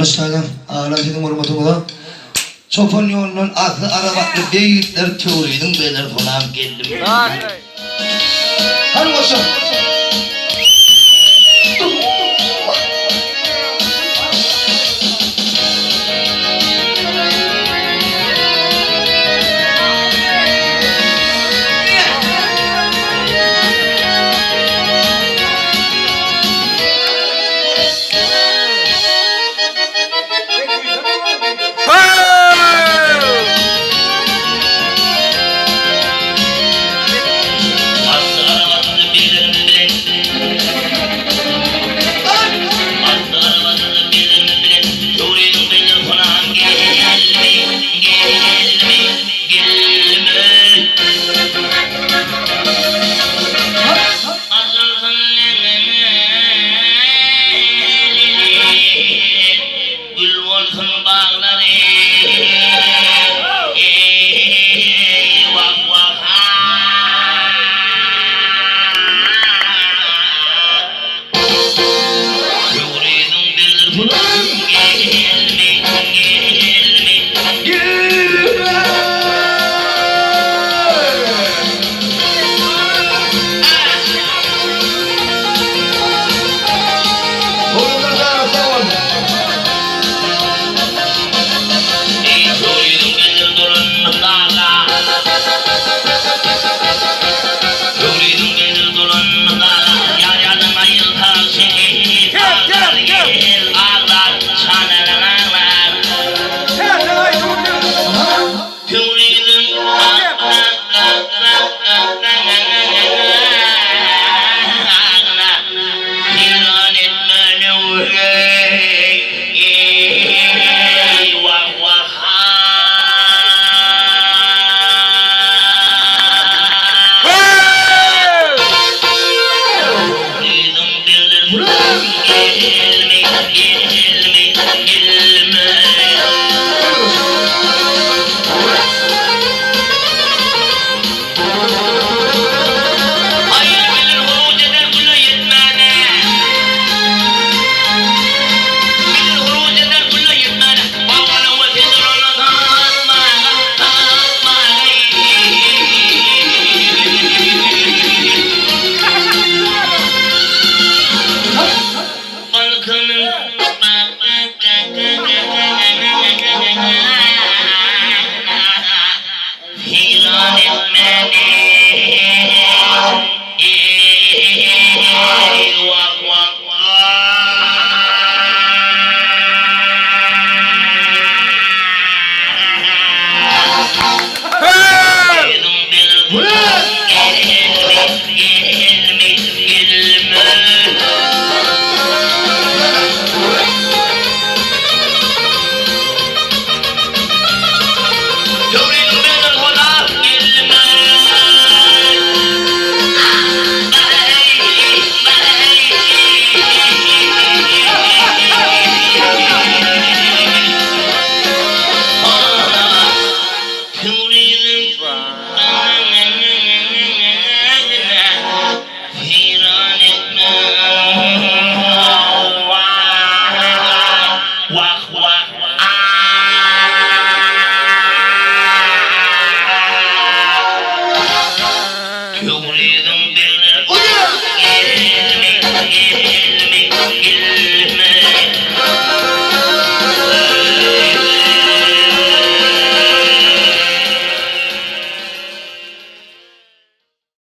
Ana şu taýdan agalar siziň hormatyňyza Çopan ýolundan atly arap atly beg ýigitler Töwriziň begleri honam geldim. Hany goşa. Gül bolsun baglary eý wah wah ha. Töwriziň begleri pulam gelmi gelmi gelmi. Oglanlar jana sag boluň. Eý Töwriziň begleri dolan dagla. Töwriziň begleri dolan dagla. Ýar ýardan aýrylsa şehit aglar el aglar çanalan aglar. Töwriziň Seýran etmeli eý wah wah ha. Töwriziň begleri gelmi gelmi gelme. Aýry bilir huruj eder güle ýetmäne. Bilir huruj eder güle ýetmäne. Bagbana we sežrona satmaga, satmaga. Balkanyň Seýran etmäni eý wah wah Gyzyň bir gelmi gelmi gelme. Töwriziň begleri honap gelme. Töwriziň Seýran etme wah wah.